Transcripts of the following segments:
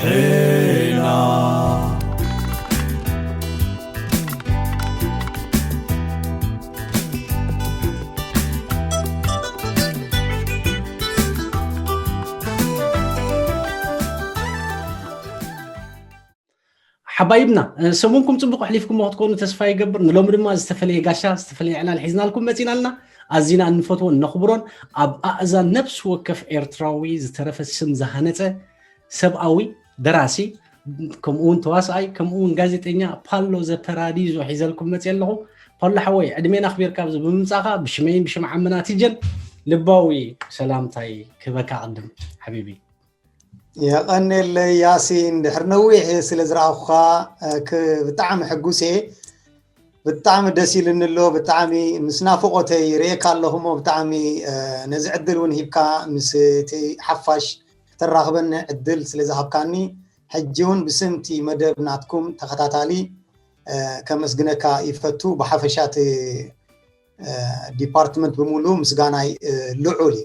ዜና። ሓባይብና፣ ሰሙንኩም ጽቡቕ ኣሕሊፍኩሞ ክትኮኑ ተስፋ ይገብር። ንሎሚ ድማ ዝተፈለየ ጋሻ፣ ዝተፈለየ ዕላል ሒዝናልኩም መጺና ኣለና። ኣዚና እንፈትዎን ነኽብሮን ኣብ ኣእዛን ነፍሲ ወከፍ ኤርትራዊ ዝተረፈ ስም ዝሃነጸ ሰብኣዊ፣ ደራሲ፣ ከምኡ እውን ተዋስኣይ፣ ከምኡ እውን ጋዜጠኛ ፓሎ ዘፐራዲዞ ሒዘልኩም መጽየ ኣለኹ። ፓሎ ሓወይ፣ ዕድሜና ኣኽቢርካ ኣብዚ ብምምጻኻ ብሽመይን ብሽም ዓምና ቲጀን ልባዊ ሰላምታይ ክህበካ ቅድም ሓቢቢ። የቐኔለይ ያሲን፣ ድሕሪ ነዊሕ ስለ ዝረኣኹኻ፣ እ፣ ክ-፣ ብጣዕሚ ሕጉስ እየ። ብጣዕሚ ደስ ኢሉኒ ኣሎ። ብጣዕሚ ምስ ናፍቖተይ ርእየካ ኣለኹ እሞ ብጣዕሚ፣ እ፣ ነዚ ዕድል እውን ሂብካ ምስ እቲ ሓፋሽ ከተራኽበኒ ዕድል ስለ ዝሃብካኒ፣ ሕጂ እውን ብስም እቲ መደብ ናትኩም ተኸታታሊ፣ እ፣ ከመስግነካ ይፈቱ። ብሓፈሻ እቲ፣ እ፣ ዲፓርትመንት ብምሉእ ምስጋናይ፣ እ፣ ልዑል እዩ።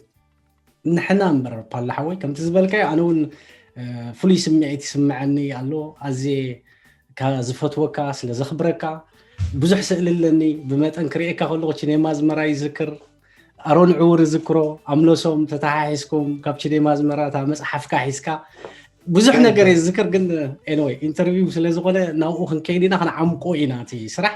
ንሕና እምበር ፓላ ሓወይ፣ ከምቲ ዝበልካዮ ኣነ እውን፣ እ፣ ፍሉይ ስምዒት ይስምዐኒ ኣሎ። ኣዝየ ካ-፣ ዝፈትወካ፣ ስለ ዘኽብረካ፣ ብዙሕ ስእሊ ኣለኒ። ብመጠን ክርእየካ ከለኹ ቺኔማ ኣዝመራ ይዝክር፣ ኣሮን ዕውር ይዝክሮ፣ ኣምለሶም ተተሓሒዝኩም ካብ ቺኔማ ኣዝመራ እታ መጽሓፍካ ሒዝካ ብዙሕ ነገር እየ ዝዝክር። ግን ኤንወይ ኢንተርቪው ስለ ዝኾነ ናብኡ ክንከይድ ኢና፣ ክንዓምቆ ኢና እቲ ስራሕ።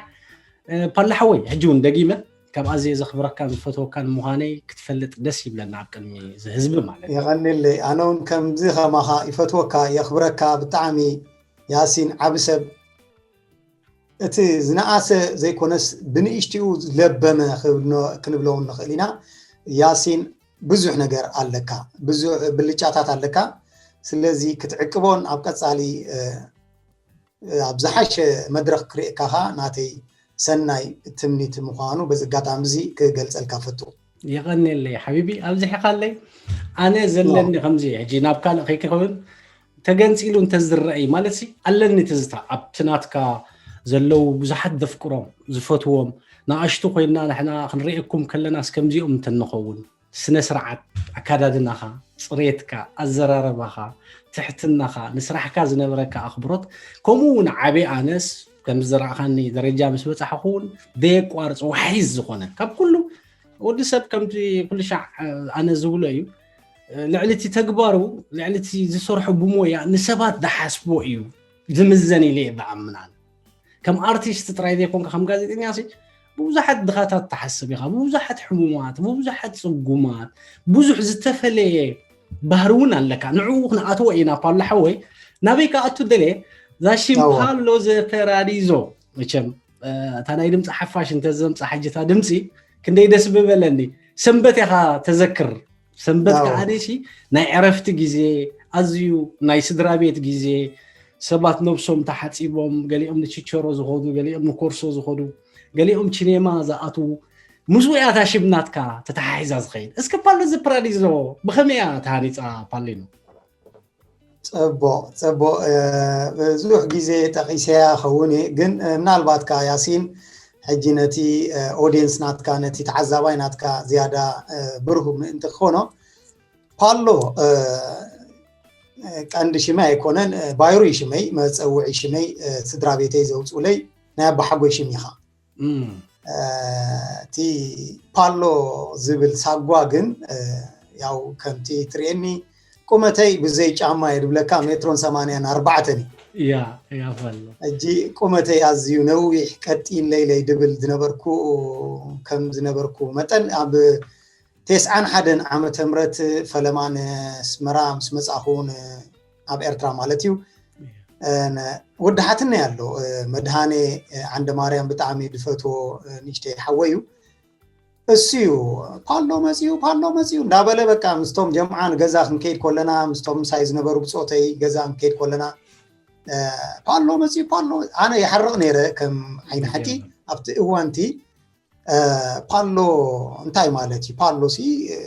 እ፣ ፓላ ሓወይ፣ ሕጂ እውን ደጊመ ካብ ኣዝየ ዘኽብረካን ዝፈትወካን ምዃነይ ክትፈልጥ ደስ ይብለና፣ ኣብ ቅድሚ እዚ ህዝቢ ማለት እዩ። የቐንየለይ። ኣነ እውን ከምዚ ከማኻ ይፈትወካ፣ የኽብረካ ብጣዕሚ። ያሲን ዓቢ ሰብ፣ እቲ ዝነኣሰ ዘይኮነስ ብንእሽትኡ ለበመ ክብሎ-፣ ክንብሎ እውን ንኽእል ኢና። ያሲን ብዙሕ ነገር ኣለካ፣ ብዙሕ ብልጫታት ኣለካ። ስለዚ ክትዕቅቦን ኣብ ቀጻሊ፣ እ፣ ኣብ ዝሓሸ መድረኽ ክርእየካ ኸኣ ናተይ ሰናይ ትምኒት ምዃኑ በዚ ኣጋጣሚ እዚ ክገልጸልካ ፈቱ። የቐንየለይ ሓቢቢ፣ ኣብዚሕኻለይ። ኣነ ዘለኒ ዋው። ከምዚ ሕጂ ናብ ካልእ ከይከውን ተገንጺሉ እንተዝረኣይ ማለት ሲ ኣለኒ ትዝታ ኣብቲ ናትካ ዘለዉ ብዙሓት ዘፍቅሮም ዝፈትዎም ንኣሽቱ ኮይንና ንሕና ክንርእየኩም ከለናስ ከምዚኦም እንተንኸውን ስነ ስርዓት ኣካዳድናኻ፣ ጽሬትካ፣ ኣዘራረባኻ፣ ትሕትናኻ፣ ንስራሕካ ዝነበረካ ኣኽብሮት፣ ከምኡ እውን ዓቢ ኣነስ ከም ዝረኣኻኒ ደረጃ ምስ በጻሕኹ እውን ደየቋርጽ ዋሒዝ ዝኾነ ካብ ኩሉ ወዲ ሰብ ከምቲ ኩሉ ሻዕ ኣነ ዝብሎ እዩ። ልዕሊ እቲ ተግባሩ፣ ልዕሊ እቲ ዝሰርሖ ብሞያ ንሰባት ዝሓስቦ እዩ ዝምዘን ኢለ እየ ዝኣምን ኣነ። ከም ኣርቲስት ጥራይ ዘይኮንካ ከም ጋዜጠኛ ሲ ብዙሓት ድኻታት ትሓስብ ኢኻ፣ ብዙሓት ሕሙማት፣ ብዙሓት ጽጉማት፣ ብዙሕ ዝተፈለየ ባህሪ እውን ኣለካ። ንዕኡ ክንኣትዎ ኢና ፓሎ ሓወይ። ናበይ ክኣቱ ደልየ? እዛ ሽም ኣዋ። ፓሎ ዘፈራሪዞ መቸም፣ እ፣ እታ ናይ ድምፂ ሓፋሽ እንተዘምፃ ሕጂ እታ ድምፂ ክንደይ ደስ ምበለኒ። ሰንበት ኢኻ ተዘክር። ሰንበት ኣዎ። ከዓኒ ሲ ናይ ዕረፍቲ ግዜ፣ ኣዝዩ ናይ ስድራ ቤት ግዜ፣ ሰባት ነብሶም ተሓጺቦም፣ ገሊኦም ንቺቸሮ ዝኸዱ፣ ገሊኦም ንኮርሶ ዝኸዱ፣ ገሊኦም ቺኔማ ዝኣትዉ፣ ምስኡ እያ እታ ሽም ናትካ ተተሓሒዛ ዝኸይድ። እስከ ፓሎ ዘ ፓራዲዞ ብኸመይ እያ ተሃኒጻ ፓሊኖ? ጽቡቕ፣ ጽቡቕ። እ፣ ብዙሕ ግዜ ጠቒሰያ ኸውን እየ፣ ግን፣ እ፣ ምናልባት ከኣ ያሲን፣ ሕጂ ነቲ፣ እ፣ ኦድየንስ ናትካ፣ ነቲ ተዓዛባይ ናትካ ዝያዳ፣ እ፣ ብሩህ ምእንቲ ክኾኖ፣ ፓሎ፣ እ፣ ቀንዲ ሽመይ ኣይኮነን፣ እ፣ ባይሩ እዩ ሽመይ፣ መጸውዒ ሽመይ፣ እ፣ ስድራ ቤተይ ዘውጽኡለይ ናይ ኣባሓጎይ ሽም ኢኻ። እም። እ፣ እቲ ፓሎ ዝብል ሳጓ ግን፣ እ፣ ያው ከምቲ ትርእየኒ ቁመተይ ብዘይ ጫማ እየ ድብለካ፣ ሜትሮን ሰማንያን ኣርባዕተን እዩ። ያ፣ ያ ፓሎ። ሕጂ ቁመተይ ኣዝዩ ነዊሕ ቀጢን ለይለይ ድብል ዝነበርኩ፣ ከም ዝነበርኩ መጠን ኣብ ተስዓን ሓደን ዓመተ ምህረት ፈለማ ንስመራ ምስ መጻኹ ን-፣ ኣብ ኤርትራ ማለት እዩ። እ፣ ነ-፣ ወዲ ሓትነይ ኣሎ፣ እ፣ መድሃኔ፣ እ፣ ዓንደ ማርያም ብጣዕሚ ዝፈትዎ፣ እ፣ ንእሽተይ ሓወይ እዩ። እሱ እዩ፣ "ፓሎ መጺኡ፣ ፓሎ መጺኡ" እንዳበለ በቃ ምስቶም ጀምዓ ንገዛ ክንከይድ ከለና፣ ምስቶም ምሳይ ዝነበሩ ብጾተይ ገዛ ክንከይድ ከለና፣ እ፣ "ፓሎ መጺኡ፣ ፓሎ" ኣነ ይሓርቕ ነይረ ከም ዓይኒ ሓቂ። ኣብቲ እዋንቲ እ፣ ፓሎ እንታይ ማለት እዩ? ፓሎ ሲ፣ እ፣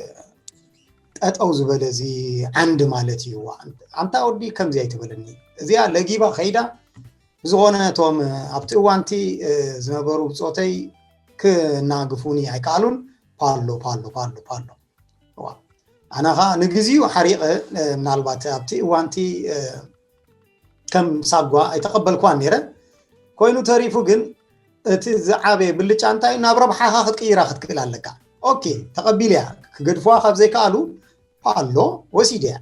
ጠጠው ዝበለ እዚ ዓንዲ ማለት እዩ። ኣንታ ወዲ ከምዚ ኣይትበለኒ። እዚኣ ለጊባ ከይዳ፣ ብዝኾነ እቶም ኣብቲ እዋንቲ፣ እ፣ ዝነበሩ ብጾተይ ክናግፉኒ ኣይከኣሉን። ፓሎ፣ ፓሎ፣ ፓሎ፣ ፓሎ። ዋ። ኣነ ኸኣ ንግዚኡ ሓሪቐ፣ እ፣ ምናልባት ኣብቲ እዋንቲ፣ እ፣ ከም ሳጓ ኣይተቐበልኳን ነይረ። ኮይኑ ተሪፉ ግን እቲ ዝዓበየ ብልጫ እንታይ ናብ ረብሓኻ ክትቅይራ ክትክእል ኣለካ። ኦኬ፣ ተቐቢልያ፣ ክገድፍዋ ካብ ዘይከኣሉ ፓሎ ወሲድያ።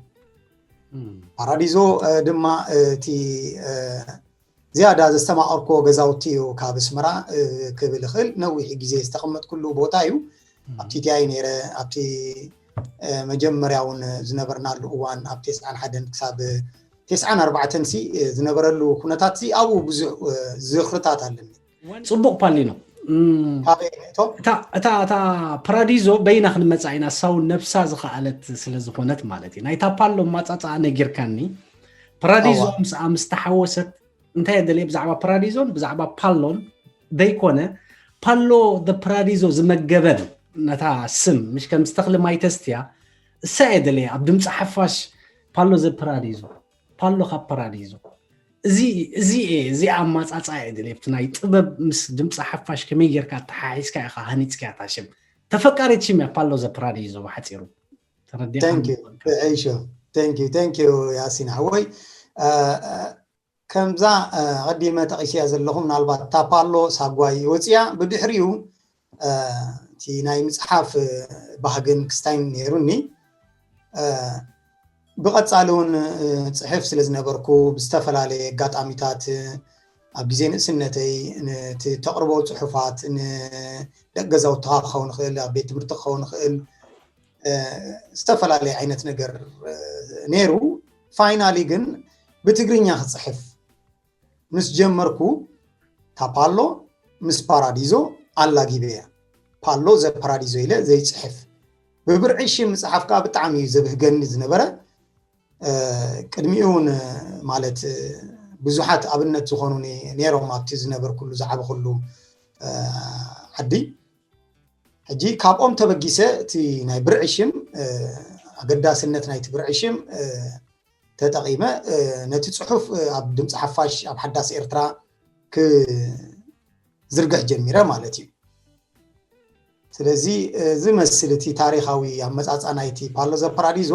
ፓራዲዞ ድማ እቲ ዝያዳ ዘስተማቐርኮ ገዛውቲ እዩ ካብ ኣስመራ ክብል እኽእል። ነዊሕ ግዜ ዝተቐመጥኩሉ ቦታ እዩ። ኣብቲ ቲኣይ ነይረ፣ ኣብቲ መጀመርያ እውን ዝነበርናሉ እዋን ኣብ ተስዓን ሓደን ክሳብ ተስዓን ኣርባዕተን ሲ ዝነበረሉ ኩነታት ሲ ኣብኡ ብዙሕ ዝኽርታት ኣለኒ። ፅቡቕ ፓሊኖ። ካበይ ነእቶ? እታ ፓራዲዞ በይና ክንመፃ ኢና። ሳውን ነብሳ ዝኸኣለት ስለ ዝኾነት ማለት እዩ። ናይታ ፓሎ ማፃፃኣ ነጊርካኒ። ፓራዲዞ ምስኣ ምስ ተሓወሰት እንታይ የደለየ? ብዛዕባ ፓራዲዞን ብዛዕባ ፓሎን ዘይኮነ፣ ፓሎ ፓራዲዞ ዝመገበን ነታ ስም ምሽ ከም ዝተኽሊ ማይተስትያ እሳ የደለየ ኣብ ድምፂ ሓፋሽ ፓሎ ዘ ፓራዲዞ፣ ፓሎ ካብ ፓራዲዞ። እዚ እዚ እየ፣ እዚ ኣማፃፃ እየ ድሌብቲ ናይ ጥበብ ምስ ድምፂ ሓፋሽ ከመይ ጌርካ ኣተሓሒዝካ ኢኻ ሃኒፅካ እታ ሽም። ተፈቃሪት ሽም እያ ፓሎ ዘ ፓራዲዞ ብሓፂሩ። ተረዲኻ Thank you። ተዒሾ። Thank you፣ thank you ያሲን ሓወይ። ከምዛ ቀዲመ ጠቒስያ ዘለኹ፣ ምናልባት እታ ፓሎ ሳጓይ ወፂያ፣ ብድሕሪኡ እቲ ናይ ምፅሓፍ ባህግን ክስታይን ነይሩኒ። ብቐፃሊ እውን ፅሕፍ ስለ ዝነበርኩ ብዝተፈላለየ ኣጋጣሚታት ኣብ ግዜ ንእስነተይ ነቲ ተቕርቦ ፅሑፋት ንደቂ ገዛውትኻ ክኸውን ይኽእል፣ ኣብ ቤት ትምህርቲ ክኸውን ይኽእል፣ ዝተፈላለየ ዓይነት ነገር ነይሩ። ፋይናሊ ግን ብትግርኛ ክፅሕፍ ምስ ጀመርኩ፣ ታፓሎ ምስ ፓራዲዞ ኣላጊበያ። ፓሎ ዘ ፓራዲዞ ኢለ ዘይፅሕፍ፣ ብብርዒ ሽም ምፅሓፍ ከዓ ብጣዕሚ እዩ ዘብህገኒ ዝነበረ። ቅድሚኡ እውን ማለት ብዙሓት ኣብነት ዝኾኑ ነይሮም ኣብቲ ዝነበርኩሉ ዝዓበኹሉ ዓዲ። ሕጂ ካብኦም ተበጊሰ እቲ ናይ ብርዒ ሽም ኣገዳስነት ናይቲ ብርዒ ሽም ተጠቒመ ነቲ ፅሑፍ ኣብ ድምፂ ሓፋሽ ኣብ ሓዳስ ኤርትራ ክዝርግሕ ጀሚረ ማለት እዩ። ስለዚ ዝመስል እቲ ታሪኻዊ ኣመፃፃ ናይቲ ፓሎ ዘ ፓራዲዞ።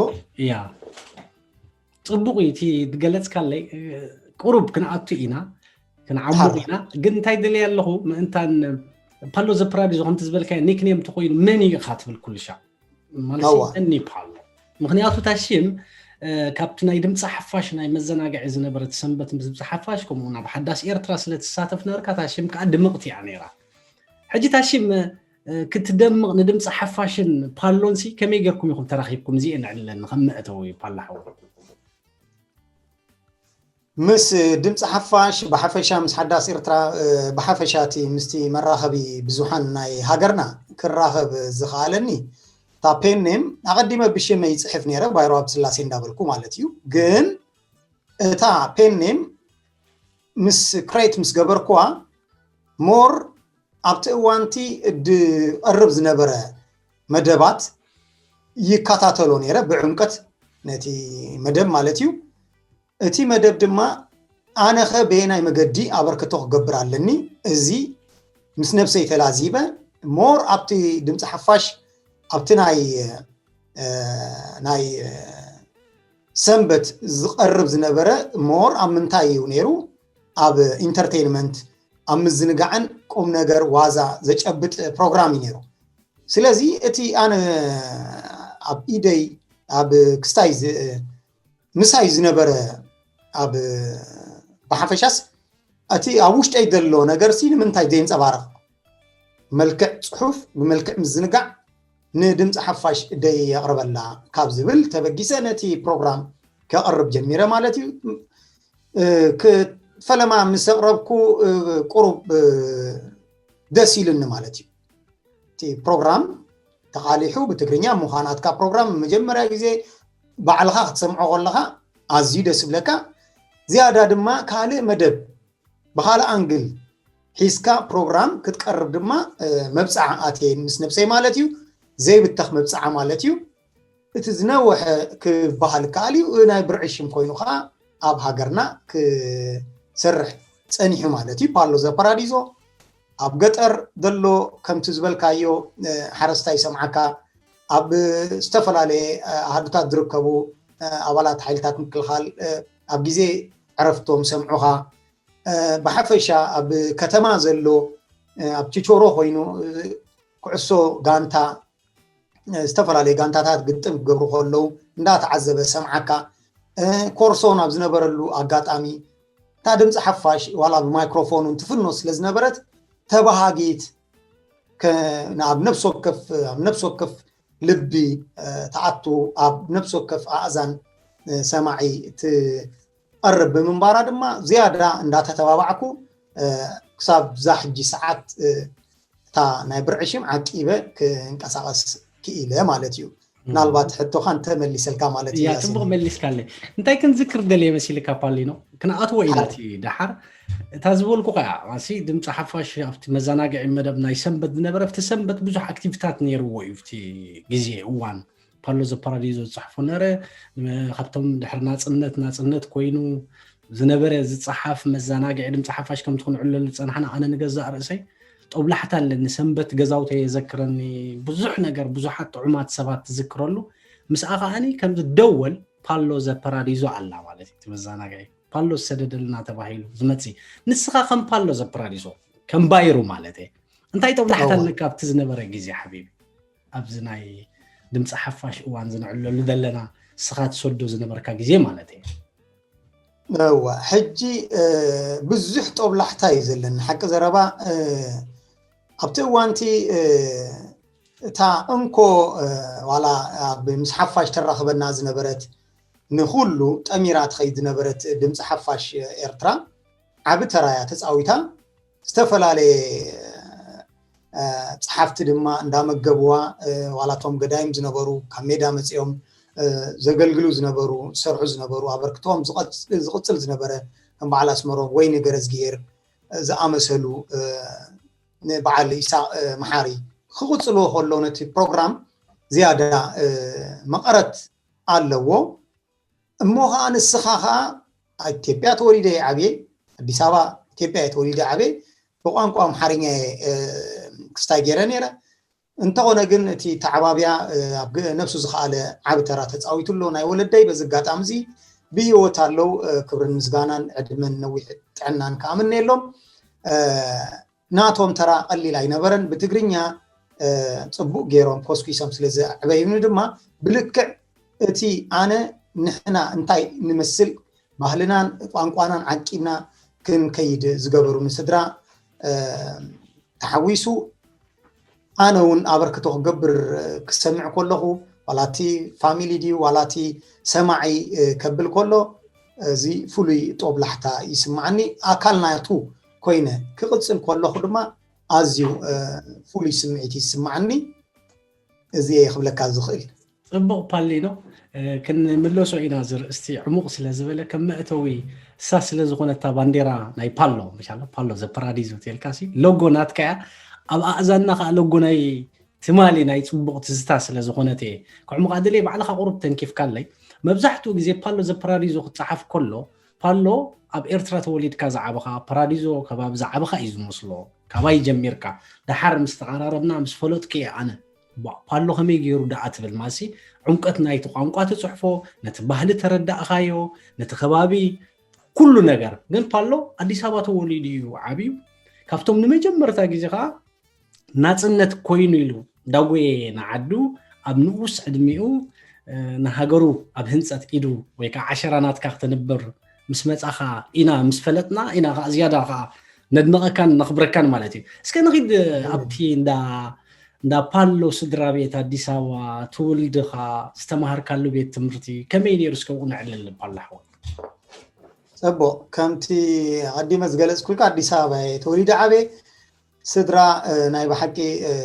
ያ ፅቡቕ እዩ እቲ ዝገለፅካለይ። ቁሩብ ክንኣቱ ኢና፣ ክንዓሙቕ ኢና። ግን እንታይ ደልየ ኣለኹ ምእንታን ፓሎ ዘ ፓራዲዞ ከምቲ ዝበልካዮ ኒክኔም ተኮይኑ መን እዩ ኢኻ ትብል ኩሉ ሻዕ ማለት መን እዩ ፓሎ? ምክንያቱ እታ ሽም ካብቲ ናይ ድምፂ ሓፋሽ ናይ መዘናግዒ ዝነበረት ሰንበት ምስ ድምፂ ሓፋሽ ከምኡ ናብ ሓዳስ ኤርትራ ስለ ትሳተፍ ነበርካ እታ ሽም ከዓ ድምቕቲ እያ ነይራ። ሕጂ እታ ሽም ክትደምቕ ንድምፂ ሓፋሽን ፓሎን ሲ ከመይ ጌርኩም ኢኹም ተራኺብኩም? እዚኤ ንዕልለኒ ከም መእተዊ ፓሎ ሓወይ። ምስ ድምፂ ሓፋሽ ብሓፈሻ ምስ ሓዳስ ኤርትራ ብሓፈሻ እቲ ምስቲ መራኸቢ ብዙሓን ናይ ሃገርና ክራኸብ ዝኸኣለኒ እታ ፔን ኔም ኣቐዲመ ብሽመይ ይፅሕፍ ነይረ፣ ባይሮ ሃብተስላሴ እንዳበልኩ ማለት እዩ። ግን እታ ፔን ኔም ምስ ክሬት ምስ ገበርኩዋ ሞር ኣብቲ እዋንቲ ድቐርብ ዝነበረ መደባት ይከታተሎ ነይረ ብዕምቀት ነቲ መደብ ማለት እዩ። እቲ መደብ ድማ ኣነኸ በየናይ መገዲ ኣበርክቶ ክገብር ኣለኒ፣ እዚ ምስ ነብሰይ ተላዚበ ሞር ኣብቲ ድምፂ ሓፋሽ ኣብቲ ናይ ናይ ሰንበት ዝቐርብ ዝነበረ ሞር ኣብ ምንታይ እዩ ነይሩ? ኣብ ኢንተርቴይንመንት፣ ኣብ ምዝንጋዕን ቁም ነገር ዋዛ ዘጨብጥ ፕሮግራም እዩ ነይሩ። ስለዚ እቲ ኣነ ኣብ ኢደይ ኣብ ክስታይ ምሳይ ዝነበረ ኣብ ብሓፈሻስ እቲ ኣብ ውሽጠይ ዘሎ ነገር ሲ ንምንታይ ዘየንፀባርቕ? መልክዕ ፅሑፍ ብመልክዕ ምዝንጋዕ ንድምፂ ሓፋሽ ደይ የቕርበላ ካብ ዝብል ተበጊሰ ነቲ ፕሮግራም ከቕርብ ጀሚረ ማለት እዩ። ፈለማ ምስ ኣቕረብኩ ቁሩብ ደስ ኢሉኒ ማለት እዩ። እቲ ፕሮግራም ተቓሊሑ ብትግርኛ ምዃናትካ ፕሮግራም መጀመርያ ግዜ ባዕልኻ ክትሰምዖ ከለኻ ኣዝዩ ደስ ይብለካ። ዝያዳ ድማ ካልእ መደብ ብኻልእ ኣንግል ሒዝካ ፕሮግራም ክትቀርብ ድማ መብፅዓ ኣትየ ምስ ነብሰይ ማለት እዩ። ዘይብተኽ መብፅዓ ማለት እዩ። እቲ ዝነውሐ ክበሃል ከኣል እዩ። ናይ ብርዒ ሽም ኮይኑ ከዓ ኣብ ሃገርና ክሰርሕ ፀኒሑ ማለት እዩ። ፓሎ ዘ ፓራዲዞ ኣብ ገጠር ዘሎ ከምቲ ዝበልካዮ ሓረስታይ ይሰምዓካ፣ ኣብ ዝተፈላለየ ኣሃዱታት ዝርከቡ ኣባላት ሓይልታት ምክልኻል ኣብ ግዜ ዕረፍቶም ሰምዑኻ። ብሓፈሻ ኣብ ከተማ ዘሎ ኣብ ችቾሮ ኮይኑ ኩዕሶ ጋንታ፣ ዝተፈላለየ ጋንታታት ግጥም ክገብሩ ከለዉ እንዳተዓዘበ ሰምዓካ። ኮርሶን ኣብ ዝነበረሉ ኣጋጣሚ እታ ድምፂ ሓፋሽ ዋላ ብማይክሮፎን እውን ትፍኖ ስለ ዝነበረት ተባሃጊት፣ ኣብ ነፍሲ ወከፍ ልቢ ትኣቱ፣ ኣብ ነፍሲ ወከፍ ኣእዛን ሰማዒ ትቐርብ ብምንባራ ድማ ዝያዳ እንዳተተባባዕኩ ክሳብ ዛ ሕጂ ሰዓት እታ ናይ ብርዒ ሽም ዓቂበ ክንቀሳቐስ ክኢለ ማለት እዩ። ምናልባት ሕቶኻ እንተመሊሰልካ ማለት እዩ። ጽቡቕ መሊስካለይ። እንታይ ክንዝክር ደልየ መሲልካ ፓሊኖ? ክንኣትዎ ኢና እቲ ደሓር። እታ ዝበልኩ ከኣ ማሲ ድምፂ ሓፋሽ ኣብቲ መዘናግዒ መደብ ናይ ሰንበት ዝነበረ፣ ኣብቲ ሰንበት ብዙሕ ኣክቲቪታት ነይርዎ እዩ። ኣብቲ ግዜ እዋን ፓሎ ዘፓራዲዞ ዝፅሕፎ ነረ። ካብቶም ድሕሪ ናፅነት ናፅነት ኮይኑ ዝነበረ ዝፀሓፍ መዘናግዒ ድምፂ ሓፋሽ ከምቲ ክንዕለሉ ዝፀናሕና ኣነ ንገዛእ ርእሰይ ጦብላሕታ ኣለኒ። ሰንበት ገዛውተይ የዘክረኒ። ብዙሕ ነገር፣ ብዙሓት ጥዑማት ሰባት ትዝክረሉ። ምስኣ ከዓኒ ከምዚ ደወል ፓሎ ዘፐራዲዞ ኣላ ማለት እዩ። እቲ መዘናግዒ ፓሎ ዝሰደደልና ተባሂሉ ዝመፅእ። ንስኻ ከም ፓሎ ዘፐራዲዞ ከም ባይሩ ማለት እየ እንታይ ጦብላሕታ ኣለካ ኣብቲ ዝነበረ ግዜ ሓቢቢ? ኣብዚ ናይ ድምፂ ሓፋሽ እዋን ዝንዕለሉ ዘለና ንስኻ ትሰዶ ዝነበርካ ግዜ ማለት እየ። እዋ ሕጂ ብዙሕ ጦብላሕታ እዩ ዘለኒ ሓቂ ዘረባ። ኣብቲ እዋንቲ እታ እንኮ ዋላ ኣብ ምስ ሓፋሽ ተራኽበና ዝነበረት ንኩሉ ጠሚራ ትኸይድ ዝነበረት ድምፂ ሓፋሽ ኤርትራ ዓቢ ተራያ ተፃዊታ። ዝተፈላለየ ፀሓፍቲ ድማ እንዳመገብዋ ዋላቶም ገዳይም ዝነበሩ ካብ ሜዳ መፂኦም ዘገልግሉ ዝነበሩ ዝሰርሑ ዝነበሩ ኣበርክቶም ዝቕፅል ዝነበረ ከም በዓል ኣስመሮም ወይ ንገረዝግሄር ዝኣመሰሉ ንበዓል ኢሳቅ መሓሪ ክቕፅልዎ ከሎ ነቲ ፕሮግራም ዝያዳ መቐረት ኣለዎ። እሞ ከዓ ንስኻ ከዓ ኢትዮጵያ ተወሊደ ዓብየ ኣዲስ ኣበባ ኢትዮጵያ ተወሊደ ዓብየ ብቋንቋ ኣምሓርኛ ክስታይ ገይረ ነይረ። እንተኾነ ግን እቲ ተዓባብያ ኣብ ነብሱ ዝኸኣለ ዓቢ ተራ ተፃዊቱ ኣሎ ናይ ወለደይ። በዚ ኣጋጣሚ እዚ ብህይወት ኣለዉ፣ ክብርን ምስጋናን ዕድመን ነዊሕ ጥዕናን ከኣምነየሎም። ናቶም ተራ ቀሊል ኣይነበረን። ብትግርኛ ፅቡቅ ገይሮም ኮስኪሶም ስለ ዘዕበዩኒ ድማ ብልክዕ እቲ ኣነ ንሕና እንታይ ንመስል ባህልናን ቋንቋናን ዓቂብና ክንከይድ ዝገበሩኒ ስድራ ተሓዊሱ ኣነ እውን ኣበርክቶ ክገብር ክሰምዕ ከለኹ ዋላቲ ፋሚሊ ድዩ ዋላቲ ሰማዒ ከብል ከሎ እዚ ፍሉይ ጦብላሕታ ይስምዓኒ። ኣካል ናቱ ኮይነ ክቕፅል ከለኹ ድማ ኣዝዩ ፍሉይ ስምዒት ይስምዓኒ። እዚ እየ ክብለካ ዝኽእል። ፅቡቕ ፓሊኖ፣ ክንምለሶ ኢና። ዝርእስቲ ዕሙቕ ስለ ዝበለ ከም መእተዊ እሳ ስለ ዝኾነታ ባንዴራ ናይ ፓሎ ምሻሎ ፓሎ ዘፐራዲዞ ትልካሲ ሎጎ ናትካ እያ። ኣብ ኣእዛንና ከዓ ሎጎ ናይ ትማሊ ናይ ፅቡቕ ትዝታ ስለ ዝኾነት እየ። ክዕሙቓ ድልየ ባዕልኻ ቁሩብ ተንኪፍካለይ። መብዛሕትኡ ግዜ ፓሎ ዘፐራዲዞ ክፀሓፍ ከሎ ፓሎ ኣብ ኤርትራ ተወሊድካ ዝዓበኻ ፓራዲዞ ከባቢ ዝዓበኻ እዩ ዝመስሎ። ካባይ ጀሚርካ ደሓር ምስ ተቐራረብና ምስ ፈለጥኩ እየ ኣነ ቧ ፓሎ ከመይ ገይሩ ደኣ ትብል ማሲ ዕምቀት ናይቲ ቋንቋ ትፅሕፎ ነቲ ባህሊ ተረዳእኻዮ ነቲ ከባቢ ኩሉ ነገር ግን ፓሎ ኣዲስ ኣበባ ተወሊዱ እዩ ዓብዩ ካብቶም ንመጀመርታ ግዜ ከዓ ናፅነት ኮይኑ ኢሉ ዳጎየ ንዓዱ ኣብ ንኡስ ዕድሚኡ ንሃገሩ ኣብ ህንፀት ኢዱ ወይ ከዓ ዓሸራ ናትካ ክተንብር ምስ መፃኻ ኢና ምስ ፈለጥና ኢና ከዓ ዝያዳ ከዓ ነድንቐካን ነኽብረካን ማለት እዩ። እስከ ንኺድ ኣብቲ እንዳ እንዳ ፓሎ ስድራ ቤት ኣዲስ ኣበባ ትውልድኻ ዝተማሃርካሉ ቤት ትምህርቲ ከመይ ነይሩ እስከ ብኡ ነዕልል ፓሎ ኣሕዋት። ፅቡቕ ከምቲ ኣቐዲመ ዝገለፅኩልካ ኣዲስ ኣበባ እየ ተወሊደ ዓብየ። ስድራ ናይ ብሓቂ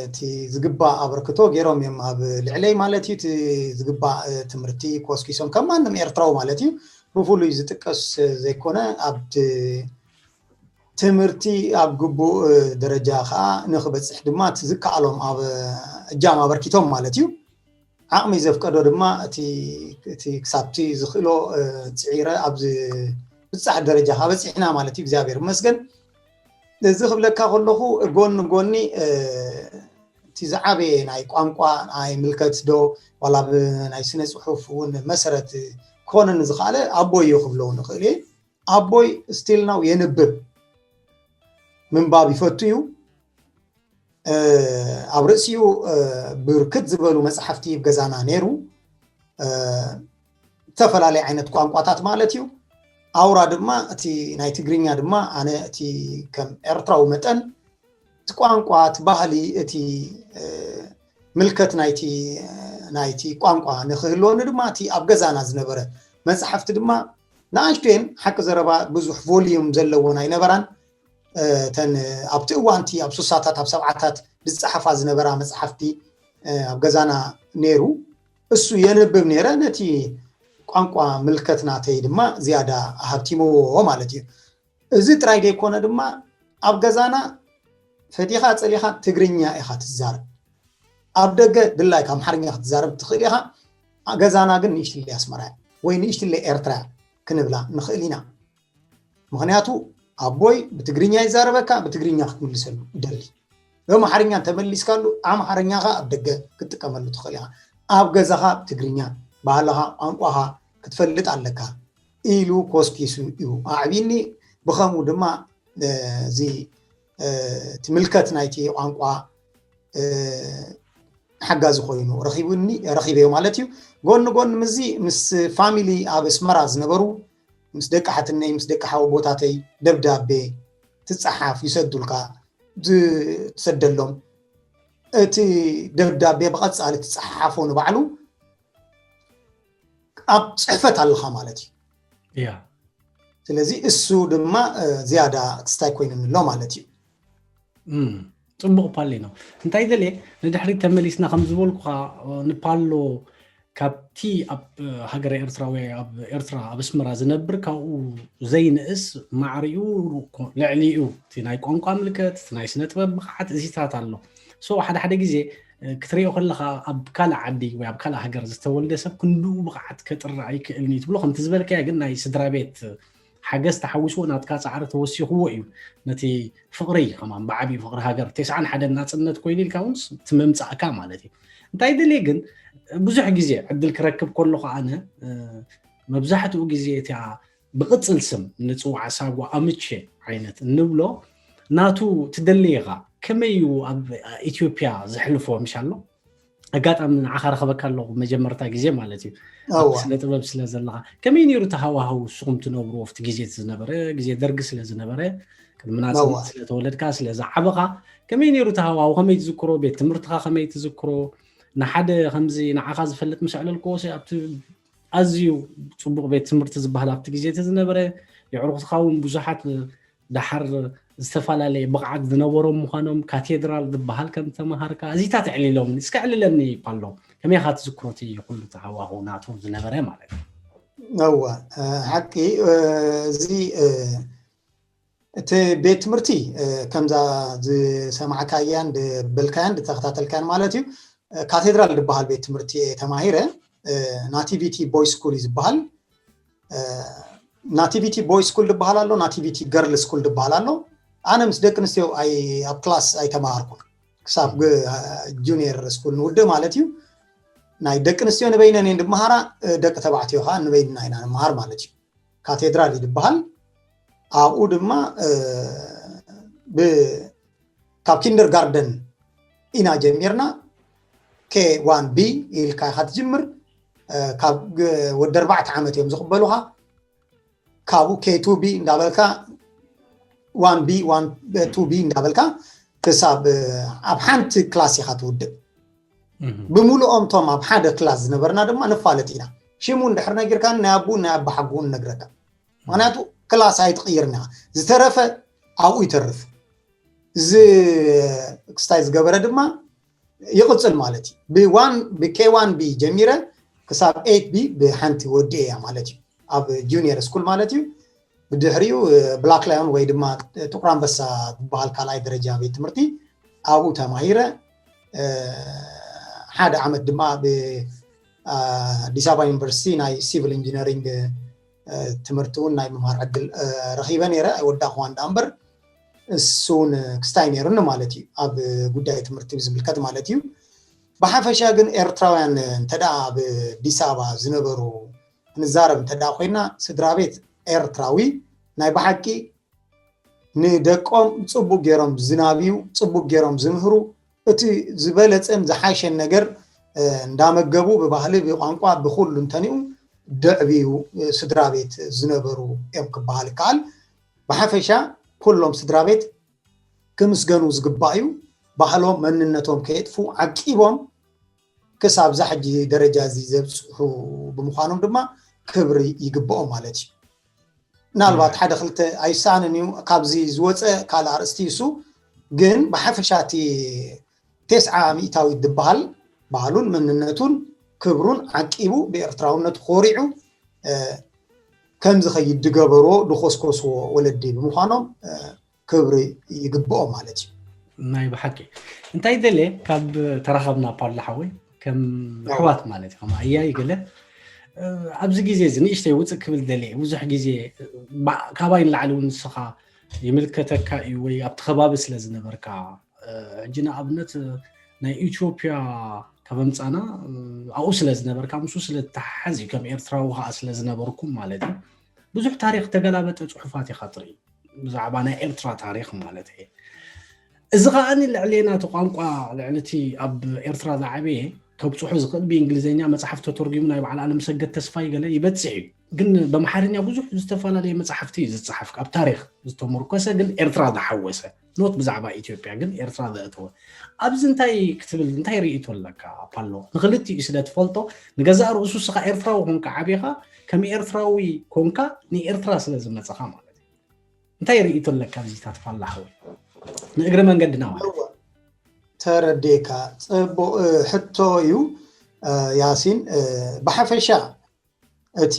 እቲ ዝግባእ ኣበርክቶ ገይሮም እዮም ኣብ ልዕለይ ማለት እዩ። እቲ ዝግባእ ትምህርቲ ኮስኪሶም ከም ማንም ኤርትራዊ ማለት እዩ። ብፍሉይ ዝጥቀስ ዘይኮነ ኣብ ትምህርቲ ኣብ ግቡእ ደረጃ ከዓ ንክበፅሕ ድማ እቲ ዝከኣሎም ኣብ እጃም ኣበርኪቶም ማለት እዩ። ዓቕሚ ዘፍቀዶ ድማ እቲ ክሳብቲ ዝኽእሎ ፅዒረ ኣብዚ ብፃሕ ደረጃ ካበፂሕና ማለት እዩ እግዚኣብሔር ይመስገን። እዚ ክብለካ ከለኹ ጎኒ ጎኒ እቲ ዝዓበየ ናይ ቋንቋ ናይ ምልከት ዶ ዋላ ብናይ ስነ ፅሑፍ እውን መሰረት ክኾነኒ ዝኽኣለ ኣቦዮ ክብሎ ንኽእል እየ። ኣቦይ still now የንብብ፣ ምንባብ ይፈቱ እዩ። ኣብ ርእሲኡ ብርክት ዝበሉ መፅሓፍቲ ገዛና ነይሩ፣ ዝተፈላለየ ዓይነት ቋንቋታት ማለት እዩ። ኣውራ ድማ እቲ ናይ ትግርኛ ድማ ኣነ እቲ ከም ኤርትራዊ መጠን እቲ ቋንቋ፣ እቲ ባህሊ፣ እቲ ምልከት ናይቲ ናይቲ ቋንቋ ንክህልወኒ ድማ እቲ ኣብ ገዛና ዝነበረ መፅሓፍቲ ድማ ንኣሽቱየን፣ ሓቂ ዘረባ ብዙሕ volume ዘለዎን ኣይነበራን። እተን ኣብቲ እዋንቲ ኣብ ሱሳታት ኣብ ሰብዓታት ዝፀሓፋ ዝነበራ መፅሓፍቲ ኣብ ገዛና ነይሩ። እሱ የንብብ ነይረ። ነቲ ቋንቋ ምልከት ናተይ ድማ ዝያዳ ኣሃብቲምዎ ማለት እዩ። እዚ ጥራይ ዘይኮነ ድማ ኣብ ገዛና ፈቲኻ ፀሊኻ ትግርኛ ኢኻ ትዛረብ። ኣብ ደገ ድላይካ ኣምሓርኛ ክትዛረብ ትኽእል ኢኻ። ገዛና ግን ንእሽትለይ ኣስመራ ወይ ንእሽትለይ ኤርትራ ክንብላ ንኽእል ኢና። ምኽንያቱ ኣቦይ ብትግርኛ ይዛረበካ፣ ብትግርኛ ክትምልሰሉ ይደሊ። ብኣምሓርኛ እንተመሊስካሉ ኣምሓርኛኻ ኣብ ደገ ክትጥቀመሉ ትኽእል ኢኻ። ኣብ ገዛኻ ብትግርኛ ባህልኻ ቋንቋኻ ክትፈልጥ ኣለካ ኢሉ ኮስኪሱ እዩ ኣዕቢኒ። ብኸምኡ ድማ እዚ ትምልከት ናይቲ ቋንቋ ሓጋዚ ኮይኑ ረኺቡኒ ረኺበዮ ማለት እዩ። ጎኒ ጎኒ ምስዚ ምስ ፋሚሊ ኣብ ኣስመራ ዝነበሩ ምስ ደቂ ሓትነይ ምስ ደቂ ሓወቦታተይ ደብዳቤ ትፀሓፍ ይሰዱልካ፣ ትሰደሎም። እቲ ደብዳቤ ብቐፃሊ ትፀሓሓፎ ንባዕሉ ኣብ ፅሕፈት ኣለኻ ማለት እዩ። እያ ስለዚ እሱ ድማ ዝያዳ ክስታይ ኮይኑኒ ኣሎ ማለት እዩ። ፅቡቕ ፓሊ ነው። እንታይ ደልየ ንድሕሪት ተመሊስና ከም ዝበልኩኻ ንፓሎ ካብቲ ኣብ ሃገረ ኤርትራ ወይ ኣብ ኤርትራ ኣብ ኣስመራ ዝነብር ካብኡ ዘይንእስ ማዕሪኡ ልዕሊኡ እቲ ናይ ቋንቋ ምልከት እቲ ናይ ስነ ጥበብ ብቕዓት እዚታት ኣሎ። ሶ ሓደ ሓደ ግዜ ክትሪኦ ከለኻ ኣብ ካልእ ዓዲ ወይ ኣብ ካልእ ሃገር ዝተወልደ ሰብ ክንድኡ ብቕዓት ከጥሪ ኣይክእልን እዩ ትብሎ። ከምቲ ዝበልካዮ ግን ናይ ስድራ ቤት ሓገዝ ተሓዊስዎ ናትካ ፃዕሪ ተወሲኽዎ እዩ ነቲ ፍቕሪ ከማን ብዓብዩ ፍቕሪ ሃገር ተስዓን ሓደን ናፅነት ኮይኑ ኢልካ እውን ትምምፃእካ ማለት እዩ። እንታይ ደልየ ግን ብዙሕ ግዜ ዕድል ክረክብ ከለኹ ኣነ መብዛሕትኡ ግዜ እቲኣ ብቕፅል ስም ንፅዋዓ ሳጓ ኣምቼ ዓይነት እንብሎ ናቱ ትደሊ ኢኻ። ከመይ እዩ ኣብ ኢትዮጵያ ዘሕልፎ ምሽ ኣሎ? ኣጋጣሚ ንዓኻ ረኸበካ ኣለኹ መጀመርታ ግዜ ማለት እዩ። ኣብቲ ስነ ጥበብ ስለ ዘለኻ ከመይ ነይሩ እቲ ሃዋህው ንስኹም ትነብርዎ ኣብቲ ግዜ እቲ ዝነበረ ግዜ ደርጊ ስለ ዝነበረ ቅድሚ ናፅነት ስለ ተወለድካ ስለ ዝዓበኻ ከመይ ነይሩ እቲ ሃዋህው ከመይ ትዝክሮ ቤት ትምህርትኻ ከመይ ትዝክሮ ንሓደ ከምዚ ንዓኻ ዝፈልጥ ምስ ኣዕለልክዎ ሲ ኣብቲ ኣዝዩ ፅቡቕ ቤት ትምህርቲ ዝበሃል ኣብቲ ግዜ እቲ ዝነበረ የዕሩኽትኻ እውን ብዙሓት ደሓር ዝተፈላለየ ብቕዓት ዝነበሮም ምዃኖም ካቴድራል ዝበሃል ከም ተምሃርካ እዚታት ኣዕሊሎምኒ እስከ ኣዕልለኒ ፓሎ ከመይ ኢኻ ትዝክሮ እቲ ኩሉ እቲ ሃዋህው ናቱ ዝነበረ ማለት እዩ እወ ሓቂ እዚ እቲ ቤት ትምህርቲ ከምዛ ዝሰማዕካያን ዝበልካያን ዝተኸታተልካያን ማለት እዩ ካቴድራል ዝበሃል ቤት ትምህርቲ እየ ተማሂረ ናቲቪቲ ቦይ ስኩል እዩ ዝበሃል ናቲቪቲ ቦይ ስኩል ዝበሃል ኣሎ ናቲቪቲ ገርል ስኩል ዝበሃል ኣሎ ኣነ ምስ ደቂ ኣንስትዮ ኣብ ክላስ ኣይተማሃርኩን ክሳብ ጁኒየር ስኩል ንውድእ ማለት እዩ ናይ ደቂ ኣንስትዮ ንበይነን እየን ዝበሃራ ደቂ ተባዕትዮ ከዓ ንበይንና ኢና ንመሃር ማለት እዩ ካቴድራል እዩ ዝበሃል ኣብኡ ድማ ካብ ኪንደር ጋርደን ኢና ጀሚርና ኬ ዋን ቢ ኢልካ ኢካ ትጅምር ካብ ወዲ ኣርባዕተ ዓመት እዮም ዝቕበሉካ ካብኡ ኬ ቱ ቢ እንዳበልካ ዋን ቢ ቱ ቢ እንዳበልካ ክሳብ ኣብ ሓንቲ ክላስ ኢካ ትውድእ ብምሉኦም ቶም ኣብ ሓደ ክላስ ዝነበርና ድማ ንፋለጥ ኢና ሽሙ እንድሕር ነጊርካ ናይ ኣቡን ናይ ኣባሓጉን ነግረካ ምክንያቱ ክላስ ኣይትቕይርን ኢኻ ዝተረፈ ኣብኡ ይተርፍ እዚ ክስታይ ዝገበረ ድማ ይቕፅል ማለት እዩ ብዋን ብኬ ዋን ቢ ጀሚረ ክሳብ ኤት ቢ ብሓንቲ ወዲ እያ ማለት እዩ ኣብ ጁኒየር ስኩል ማለት እዩ ብድሕሪኡ ብላክ ላዮን ወይ ድማ ጥቁር ኣንበሳ ዝበሃል ካልኣይ ደረጃ ቤት ትምህርቲ ኣብኡ ተማሂረ ሓደ ዓመት ድማ ብ ኣዲስ ኣበባ ዩኒቨርሲቲ ናይ ሲቪል ኢንጂነሪንግ ትምህርቲ እውን ናይ ምምሃር ዕድል ረኺበ ነይረ ኣይወዳእኩዋን ደኣ እምበር እሱ እውን ክስታይ ነይሩኒ ማለት እዩ ኣብ ጉዳይ ትምህርቲ ዝምልከት ማለት እዩ ብሓፈሻ ግን ኤርትራውያን እንተ ኣብ ኣዲስ ኣበባ ዝነበሩ ክንዛረብ እንተ ኮይና ስድራ ቤት ኤርትራዊ ናይ ብሓቂ ንደቆም ጽቡቅ ገይሮም ዝናብዩ፣ ጽቡቅ ገይሮም ዝምህሩ፣ እቲ ዝበለጸን ዝሓሸን ነገር እንዳመገቡ ብባህሊ ብቋንቋ ብኩሉ እንተንኡ ደዕብዩ ስድራ ቤት ዝነበሩ እዮም ክበሃል ይከኣል። ብሓፈሻ ኩሎም ስድራ ቤት ክምስገኑ ዝግባእ እዩ። ባህሎም መንነቶም ከየጥፉ ዓቂቦም ክሳብ ዛ ሕጂ ደረጃ እዚ ዘብፅሑ ብምዃኖም ድማ ክብሪ ይግብኦም ማለት እዩ። ምናልባት ሓደ ክልተ ኣይሳንን እዩ ካብዚ ዝወፀ ካልእ ኣርእስቲ እሱ ግን ብሓፈሻ እቲ ተስዓ ሚእታዊት ዝበሃል ባህሉን መንነቱን ክብሩን ዓቂቡ ብኤርትራውነቱ ኮሪዑ ከምዚ ከይድ ዝገበርዎ ዝኮስኮስዎ ወለዲ ብምዃኖም ክብሪ ይግብኦም ማለት እዩ። ናይ ብሓቂ እንታይ ደለ ካብ ተራኸብና ፓላ ሓወይ ከም ኣሕዋት ማለት እዩ ከማ እያ ይገለ ኣብዚ ግዜ እዚ ንእሽተይ ውፅእ ክብል ደለ ብዙሕ ግዜ ካባይ ንላዕሊ እውን ንስኻ ይምልከተካ እዩ ወይ ኣብቲ ከባቢ ስለ ዝነበርካ ሕጂ ንኣብነት ናይ ኢትዮጵያ ካብ ኣምፃና ኣብኡ ስለ ዝነበርካ ምስኡ ስለ ዝተሓሓዝ እዩ ከም ኤርትራዊ ከዓ ስለ ዝነበርኩም ማለት እዩ ብዙሕ ታሪክ ተገላበጠ ፅሑፋት ኢካ ትርኢ ብዛዕባ ናይ ኤርትራ ታሪክ ማለት እየ እዚ ከዓኒ ልዕሌና እቲ ቋንቋ ልዕሊ እቲ ኣብ ኤርትራ ዝዓበየ ከብፅሑ ዝኽእል ብእንግሊዝኛ መፅሓፍ ተተርጉሙ ናይ በዓል ኣለምሰገድ ተስፋይ ገለ ይበፅሕ እዩ ግን በምሓርኛ ብዙሕ ዝተፈላለዩ መፅሓፍቲ እዩ ዝፀሓፍ ኣብ ታሪክ ዝተመርኮሰ ግን ኤርትራ ዝሓወሰ ኖት ብዛዕባ ኢትዮጵያ ግን ኤርትራ ዘእተወ ኣብዚ እንታይ ክትብል እንታይ ርእይቶ ኣለካ ፓሎ ንክልቲኡ ስለ ትፈልጦ ንገዛእ ርእሱ ስኻ ኤርትራዊ ኮንካ ዓቢኻ ከም ኤርትራዊ ኮንካ ንኤርትራ ስለ ዝመፀኻ ማለት እዩ እንታይ ርእይቶ ኣለካ ኣብዚታት ፓላ ሓወይ ንእግረ መንገድና ማለት ተረዴካ ፅቡቅ ሕቶ እዩ ያሲን ብሓፈሻ እቲ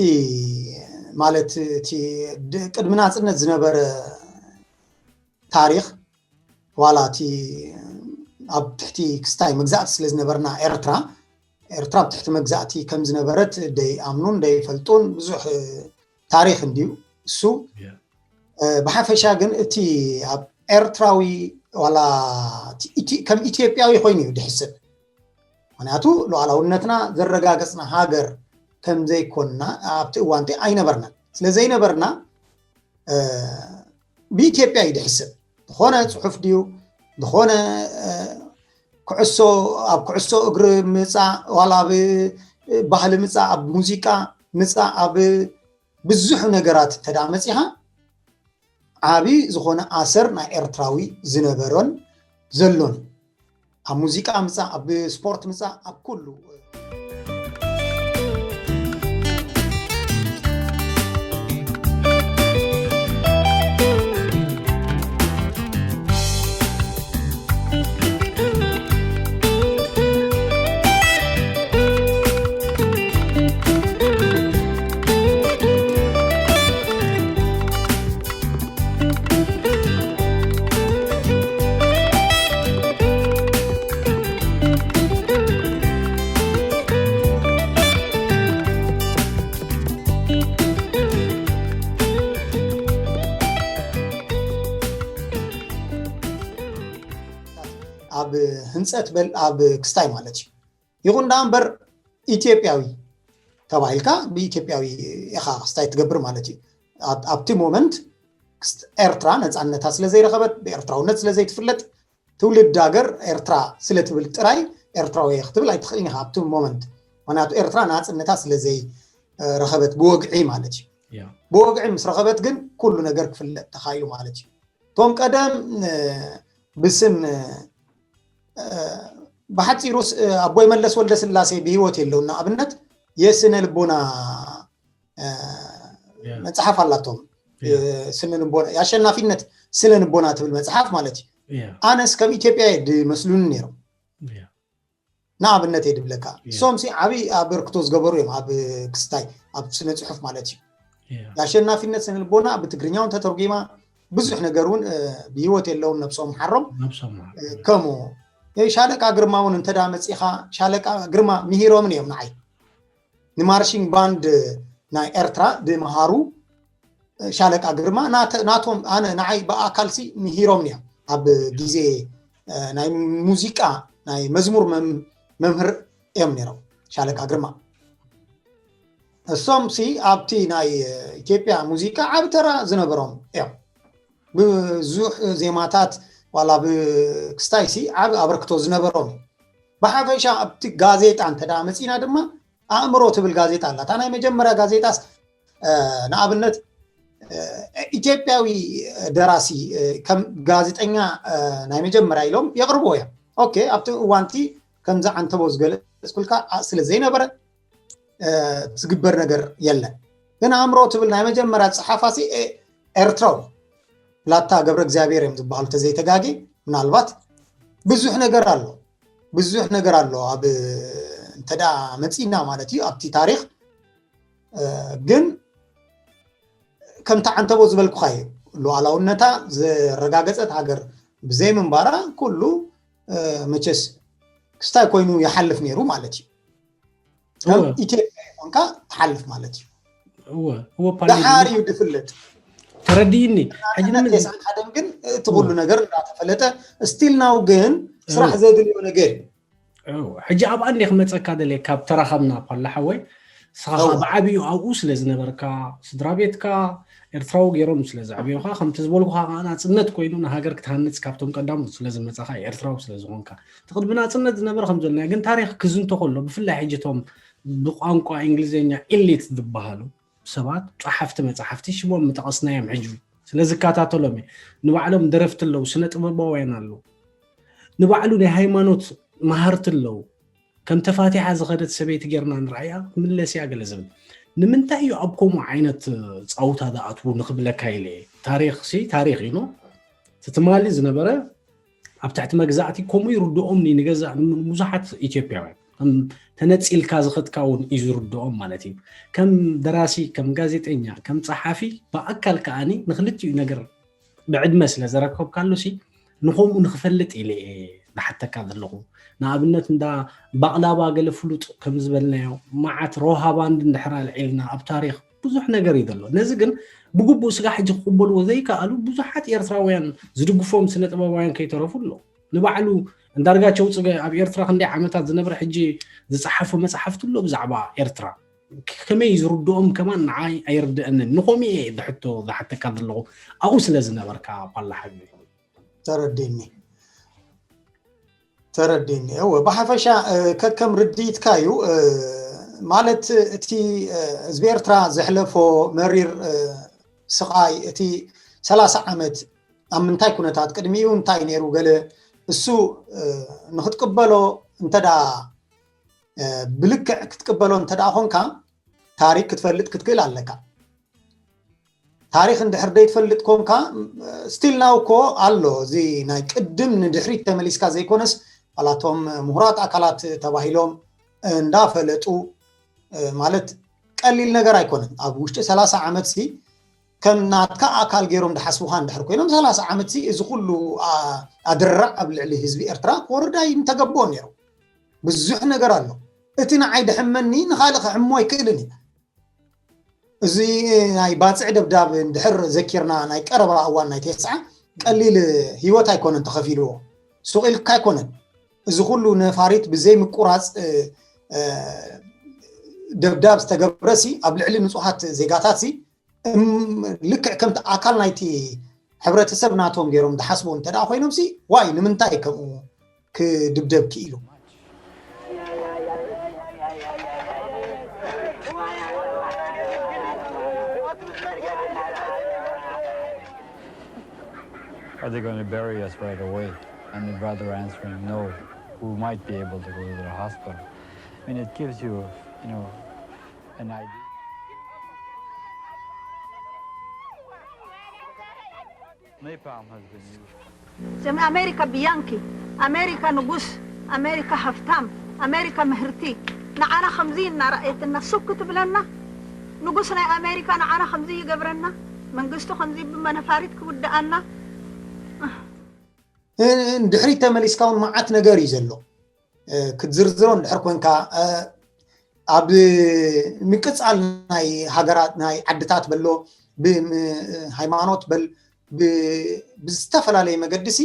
ማለት እቲ ቅድሚ ናፅነት ዝነበረ ታሪክ ዋላ እቲ ኣብ ትሕቲ ክስታይ መግዛእቲ ስለ ዝነበርና ኤርትራ ኤርትራ ኣብ ትሕቲ መግዛእቲ ከም ዝነበረት ደይኣምኑን ደይፈልጡን ብዙሕ ታሪክ እንድዩ እሱ ብሓፈሻ ግን እቲ ኣብ ኤርትራዊ ዋላ ከም ኢትዮጵያዊ ኮይኑ እዩ ድሕስብ ምክንያቱ ሉዓላውነትና ዘረጋገፅና ሃገር ከም ዘይኮንና ኣብቲ እዋንቲ ኣይነበርናን ስለ ዘይነበርና ብኢትዮጵያ እዩ ድሕስብ ዝኾነ ፅሑፍ ድዩ ዝኾነ ኩዕሶ ኣብ ኩዕሶ እግሪ ምፃእ ዋላ ኣብ ባህሊ ምፃእ ኣብ ሙዚቃ ምፃእ ኣብ ብዙሕ ነገራት እንተ መፂኻ ዓብዪ ዝኾነ ኣሰር ናይ ኤርትራዊ ዝነበሮን ዘሎን ኣብ ሙዚቃ ምፃእ ኣብ ስፖርት ምፃእ ኣብ ኩሉ ኣብ ህንፀት በል ኣብ ክስታይ ማለት እዩ ይኹን ዳ እምበር ኢትዮጵያዊ ተባሂልካ ብኢትዮጵያዊ ኢኻ ክስታይ ትገብር ማለት እዩ ኣብቲ ሞመንት ኤርትራ ነፃነታ ስለ ዘይረኸበት ብኤርትራውነት ስለ ዘይትፍለጥ ትውልድ ሃገር ኤርትራ ስለ ትብል ጥራይ ኤርትራዊ ክትብል ኣይትኽእልን ኢኻ ኣብቲ ሞመንት ምክንያቱ ኤርትራ ናፅነታ ስለ ዘይረኸበት ብወግዒ ማለት እዩ ብወግዒ ምስ ረኸበት ግን ኩሉ ነገር ክፍለጥ ተኻኢሉ ማለት እዩ እቶም ቀደም ብስም ብሓፂሩ ኣቦይ መለስ ወልደ ስላሴ ብሂወት የለውና ኣብነት የስነ ልቦና መፅሓፍ ኣላቶም ስነ ልቦና የኣሸናፊነት ስነ ልቦና ትብል መፅሓፍ ማለት እዩ ኣነስ ከም ኢትዮጵያ ድመስሉኒ ነይሮም ንኣብነት እየ ድብለካ እሶም ሲ ዓብይ ኣበርክቶ ዝገበሩ እዮም ኣብ ክስታይ ኣብ ስነ ፅሑፍ ማለት እዩ የኣሸናፊነት ስነ ልቦና ብትግርኛ እውን ተተርጉማ ብዙሕ ነገር እውን ብሂወት የለውን ነብሶም ሓሮም ከምኡ ሻለቃ ግርማ እውን እንተ መፂኻ ሻለቃ ግርማ ምሂሮምን እዮም ንዓይ ንማርሽንግ ባንድ ናይ ኤርትራ ድምሃሩ ሻለቃ ግርማ ናቶም ኣነ ንዓይ ብኣካልሲ ምሂሮም እዮም ኣብ ግዜ ናይ ሙዚቃ ናይ መዝሙር መምህር እዮም ነይሮም ሻለቃ ግርማ እሶም ሲ ኣብቲ ናይ ኢትዮጵያ ሙዚቃ ዓብ ተራ ዝነበሮም እዮም። ብዙሕ ዜማታት ዋላ ብክስታይ ሲ ዓብ ኣበርክቶ ዝነበሮም እዩ። ብሓፈሻ ኣብቲ ጋዜጣ እንተ ደኣ መጺና ድማ ኣእምሮ ትብል ጋዜጣ ኣላ። እታ ናይ መጀመርያ ጋዜጣስ ንኣብነት ኢትዮጵያዊ ደራሲ ከም ጋዜጠኛ ናይ መጀመርያ ኢሎም የቕርብዎ እዮም። ኦኬ፣ ኣብቲ እዋንቲ ከምዚ ዓንተቦ ዝገለጽኩልካ ስለ ዘይነበረ ዝግበር ነገር የለን። ግን ኣእምሮ ትብል ናይ መጀመርያ ጸሓፋሲ ኤርትራዊ ብላታ ገብረ እግዚኣብሔር እዮም ዝበሃሉ ተዘይተጋጊ። ምናልባት ብዙሕ ነገር ኣሎ፣ ብዙሕ ነገር ኣሎ ኣብ እንተ ደኣ መጺና ማለት እዩ ኣብቲ ታሪኽ። ግን ከምቲ ዓንተቦ ዝበልኩኻ እዩ፣ ሉዓላውነታ ዘረጋገጸት ሃገር ብዘይ ምንባራ ኩሉ መቸስ ክስታይ ኮይኑ ይሓልፍ ነይሩ ማለት እዩ። ከም ኢትዮጵያ ይኾንካ ትሓልፍ ማለት እዩ። እወ እወ ፓንደሚክ ደሓር እዩ ድፍለጥ። ተረድእኒ። ሕጂ ንምን ተስዓን ሓደን ግን እቲ ኩሉ ነገር እንዳተፈለጠ ስቲል ናው ግን ስራሕ ዘድልዮ ነገር እዩ። ሕጂ ኣብ ኣንዴ ክመፀካ ደልየ ካብ ተራኸብና ፓላ ሓወይ፣ ንስኻ ብዓብዩ ኣብኡ ስለ ዝነበርካ፣ ስድራ ቤትካ ኤርትራዊ ገይሮም ስለ ዘዕብዮኻ፣ ከምቲ ዝበልኩኻ ከዓ ናፅነት ኮይኑ ንሃገር ክትሃንፅ ካብቶም ቀዳሞት ስለ ዝመፃኻ፣ ኤርትራዊ ስለ ዝኾንካ፣ እቲ ቅድሚ ናፅነት ዝነበረ ከም ዘሎና ግን ታሪኽ ክዝንቶ ከሎ ብፍላይ ሕጂ እቶም ብቋንቋ እንግሊዝኛ ኢሊት ዝበሃሉ ሰባት፣ ጸሓፍቲ መጻሕፍቲ ሽሞም ምጠቐስናዮም ሕጂ ስለ ዝከታተሎም እየ። ንባዕሎም ደረፍቲ ኣለዉ፣ ስነ ጥበባውያን ኣለዉ። ንባዕሉ ናይ ሃይማኖት መሃርቲ ኣለዉ። ከም ተፋቲሓ ዝኸደት ሰበይቲ ጌርና ንርኣያ፣ ክምለስ እያ ገለ ዝብል። ንምንታይ እዩ ኣብ ከምኡ ዓይነት ጻውታ ዝኣትዉ ንኽብለካ ኢለ እየ። ታሪኽ ሲ ታሪኽ እዩ። እቲ ትማሊ ዝነበረ ኣብ ትሕቲ መግዛእቲ ከምኡ ይርድኦም ንገዛእ ብዙሓት ኢትዮጵያውያን ከም ተነፂልካ ዝኸድካ እውን እዩ ዝርድኦም ማለት እዩ። ከም ደራሲ፣ ከም ጋዜጠኛ፣ ከም ፀሓፊ ብኣካል ከዓኒ ንክልቲኡ ነገር ብዕድመ ስለ ዘረከብካሉ ሲ ንከምኡ ንክፈልጥ ኢለ እየ ዝሓተካ ዘለኹ። ንኣብነት እንዳ ባቕላባ ገለ ፍሉጥ ከም ዝበልናዮ መዓት ሮሃ ባንድ እንድሕር ኣልዒልና ኣብ ታሪኽ ብዙሕ ነገር እዩ ዘሎ። ነዚ ግን ብግቡእ ስጋ ሕጂ ክቕበልዎ ዘይከኣሉ ብዙሓት ኤርትራውያን ዝድግፎም ስነ ጥበባውያን ከይተረፉ ኣለዉ። ንባዕሉ እንዳርጋቸው ጽገ ኣብ ኤርትራ ክንደይ ዓመታት ዝነበረ ሕጂ ዝጸሓፎ መጽሓፍቲ ኣሎ ብዛዕባ ኤርትራ። ከመይ ዝርድኦም ከማን ንዓይ ኣይርድአንን። ንኸምኡ እየ ድሕቶ ዝሓተካ ዘለኹ ኣብኡ ስለ ዝነበርካ ፓላ ሓቢ። ተረዲኒ ተረዲኒ። እወ ብሓፈሻ ከከም ርድኢትካ እዩ። ማለት እቲ ህዝቢ ኤርትራ ዘሕለፎ መሪር ስቓይ እቲ ሰላሳ ዓመት ኣብ ምንታይ ኩነታት ቅድሚኡ እንታይ ነይሩ ገለ እሱ ንክትቅበሎ እንተዳ ብልክዕ ክትቅበሎ እንተዳ ኮንካ ታሪክ ክትፈልጥ ክትክእል ኣለካ። ታሪክ እንድሕር ዘይትፈልጥ ኮንካ ስቲል ናው እኮ ኣሎ። እዚ ናይ ቅድም ንድሕሪት ተመሊስካ ዘይኮነስ ዋላቶም ምሁራት ኣካላት ተባሂሎም እንዳፈለጡ ማለት ቀሊል ነገር ኣይኮነን። ኣብ ውሽጢ ሰላሳ ዓመት ሲ ከም ናትካ ኣካል ገይሮም ድሓስቡካ እንድሕር ኮይኖም ሰላሳ ዓመት ሲ እዚ ኩሉ ኣድራዕ ኣብ ልዕሊ ህዝቢ ኤርትራ ክወርድ ኣይምተገቦ ነይሩ። ብዙሕ ነገር ኣሎ። እቲ ንዓይ ድሕመኒ ንኻልእ ክሕሞ ኣይክእልን እዩ። እዚ ናይ ባፅዕ ደብዳብ እንድሕር ዘኪርና ናይ ቀረባ እዋን ናይ ቴስዓ ቀሊል ህይወት ኣይኮነን ተኸፊልዎ። ሱቕ ኢልካ ኣይኮነን። እዚ ኩሉ ነፋሪት ብዘይ ምቁራፅ ደብዳብ ዝተገብረ ሲ ኣብ ልዕሊ ንፁሃት ዜጋታት ሲ ልክዕ ከምቲ ኣካል ናይቲ ሕብረተሰብ ናቶም ገይሮም ዝሓስቡ እንተ ኮይኖም ሲ ዋይ ንምንታይ ከምኡ ክድብደብ ክኢሉ? Are they going to bury us right away? And the brother answering, no, we might be able to go to the hospital. I mean, it gives you, you know, an idea. Napalm has been used. ስም ኣሜሪካ ብያንኪ፣ ኣሜሪካ ንጉስ፣ ኣሜሪካ ሃፍታም፣ ኣሜሪካ ምህርቲ ንዓና ከምዚ እናረኣየትና ሱክ ትብለና። ንጉስ ናይ ኣሜሪካ ንዓና ከምዚ ይገብረና፣ መንግስቱ ከምዚ ብመነፋሪት ክውድኣና። ድሕሪት ተመሊስካ እውን መዓት ነገር እዩ ዘሎ። ክትዝርዝሮ እንድሕር ኮንካ ኣብ ምቅፃል ናይ ሃገራት ናይ ዓድታት በሎ ብሃይማኖት በል ብዝተፈላለየ መገዲ ሲ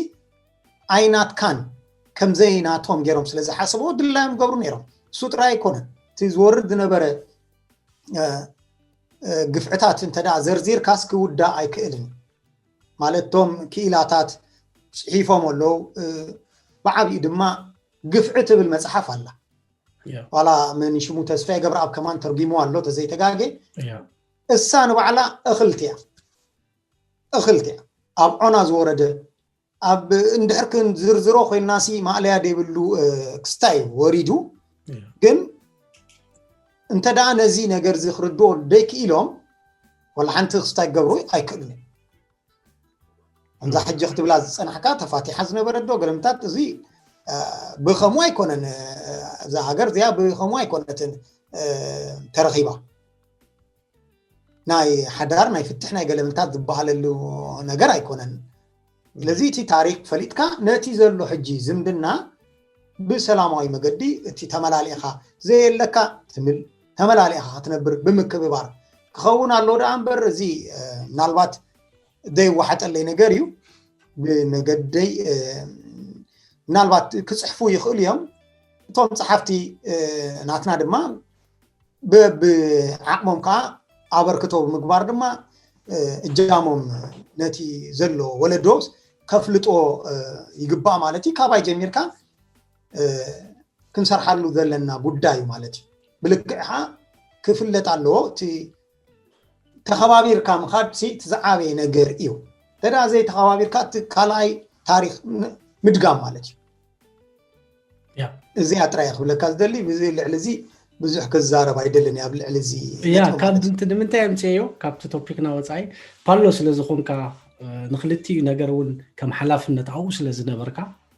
ኣይናትካን ከምዘይ ናቶም ገይሮም ስለ ዝሓስብዎ ድላዮም ገብሩ ነይሮም። እሱ ጥራይ ኣይኮነን እቲ ዝወርድ ዝነበረ ግፍዕታት እንተ ዘርዚርካስ ክውዳእ ኣይክእልን። ማለት እቶም ክኢላታት ፅሒፎም ኣለዉ። ብዓብዩ ድማ ግፍዒ ትብል መፅሓፍ ኣላ። ዋላ መን ሽሙ ተስፋ ገብረኣብ ከማን ተርጉሙ ኣሎ ተዘይተጋጌ። እሳ ንባዕላ እኽልቲ እያ፣ እኽልቲ እያ። ኣብ ዖና ዝወረደ ኣብ እንድሕር ክንዝርዝሮ ኮይንናሲ ማእለያ ዘይብሉ ክስታይ ወሪዱ። ግን እንተ ደኣ ነዚ ነገር እዚ ክርድኦ ደይክኢሎም ወላ ሓንቲ ክስታይ ክገብሩ ኣይክእሉን እዮም። ከምዛ ሕጂ ክትብላ ዝጸናሕካ ተፋቲሓ ዝነበረት ዶ ገለምታት እዚ ብኸምኡ ኣይኮነን። እዛ ሃገር እዚኣ ብኸምኡ ኣይኮነትን ተረኺባ። ናይ ሓዳር ናይ ፍትሕ ናይ ገለምታት ዝበሃለሉ ነገር ኣይኮነን። ስለዚ እቲ ታሪክ ፈሊጥካ ነቲ ዘሎ ሕጂ ዝምድና ብሰላማዊ መገዲ እቲ ተመላሊእኻ ዘየለካ ትምል ተመላሊእኻ ክትነብር ብምክብባር ክኸውን ኣሎ። ደኣ እምበር እዚ ምናልባት ዘይወሓጠለይ ነገር እዩ። ብመገደይ ምናልባት ክፅሕፉ ይኽእሉ እዮም። እቶም ፀሓፍቲ ናትና ድማ ብዓቕሞም ከዓ ኣበርክቶ ብምግባር ድማ እጃሞም ነቲ ዘሎ ወለዶ ከፍልጦ ይግባእ ማለት እዩ። ካባይ ጀሚርካ ክንሰርሓሉ ዘለና ጉዳይ እዩ ማለት እዩ። ብልክዕ ከዓ ክፍለጥ ኣለዎ። እቲ ተኸባቢርካ ምኻድ ሲ እቲ ዝዓበየ ነገር እዩ። ተዳ ዘይተኸባቢርካ እቲ ካልኣይ ታሪክ ምድጋም ማለት እዩ። እዚኣ ጥራይ ክብለካ ዝደሊ። ልዕሊ እዚ ብዙሕ ክዛረብ ኣይደልን። ኣብ ልዕሊ እዚ ያ ካብ ንምንታይ ኣምፅዮ ካብቲ ቶፒክና ወፃኢ ፓሎ ስለዝኮንካ ንክልቲኡ ነገር እውን ከም ሓላፍነት ኣብኡ ስለዝነበርካ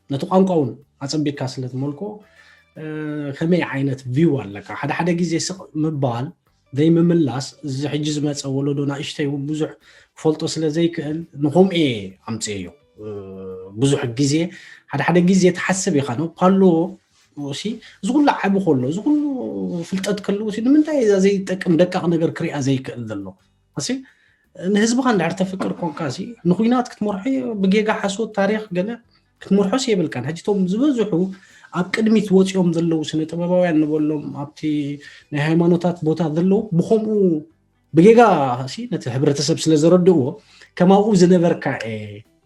ነቲ ቋንቋ እውን ኣፀቢቅካ ስለዝመልኮ ከመይ ዓይነት ቪው ኣለካ? ሓደ ሓደ ግዜ ስቕ ምባል ዘይምምላስ እዚ ሕጂ ዝመፀ ወለዶ ናእሽተይ እውን ብዙሕ ክፈልጦ ስለ ዘይክእል ንከምኡ እየ ኣምፅኤዮ። ብዙሕ ግዜ ሓደ ሓደ ግዜ ትሓስብ ኢኻ ነው ፓሎ ሲ እዚ ኩሉ ዓቢ ከሎ እዚ ኩሉ ፍልጠት ከለዎ ሲ ንምንታይ እዛ ዘይጠቅም ደቃቕ ነገር ክሪኣ ዘይክእል ዘሎ ሲ ንህዝብኻ እንድሕር ተፍቅር ኮንካ ሲ ንኩናት ክትመርሖ ብጌጋ ሓሶት ታሪክ ገለ ክትመርሖስ የብልካን። ሕጂ እቶም ዝበዝሑ ኣብ ቅድሚት ወፂኦም ዘለዉ ስነ ጥበባውያን ንበሎም ኣብቲ ናይ ሃይማኖታት ቦታ ዘለዉ ብከምኡ ብጌጋ ሲ ነቲ ሕብረተሰብ ስለ ዘረድእዎ ከማብኡ ዝነበርካ እየ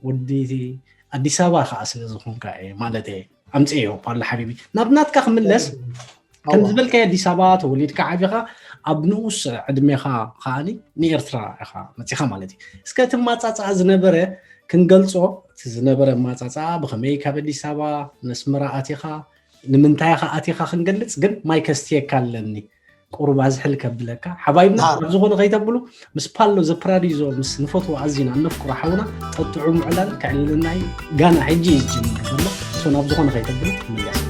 ወዲ ኣዲስ ኣበባ ከዓ ስለ ዝኾንካ እየ ማለት እየ ኣምፅዮ ፓሎ ሓቢቢ ናብ ናትካ ክምለስ ከም ዝበልካዮ ኣዲስ ኣበባ ተወሊድካ ዓቢኻ ኣብ ንኡስ ዕድሜኻ ከዓኒ ንኤርትራ ኢኻ መፂኻ ማለት እዩ። እስከ እቲ ማፃፃኣ ዝነበረ ክንገልፆ እቲ ዝነበረ ማፃፃኣ ብኸመይ ካብ ኣዲስ ኣበባ ነስመራ ኣቲኻ ንምንታይ ኢኻ ኣቲኻ ክንገልፅ ግን ማይ ከስትየካ ኣለኒ ቁሩብ ኣዝሕል ከብለካ ሓባይብና ናብ ዝኾነ ከይተብሉ ምስ ፓሎ ዘፕራዲዞ ምስ ንፈትዎ ኣዚና እነፍቅሮ ሓውና ጠጥዑም ዕላል ከዕልልና እዩ። ጋና ሕጂ እዩ ዝጅምር ዘሎ። ሶ ናብ ዝኾነ ከይተብሉ ትምለስ።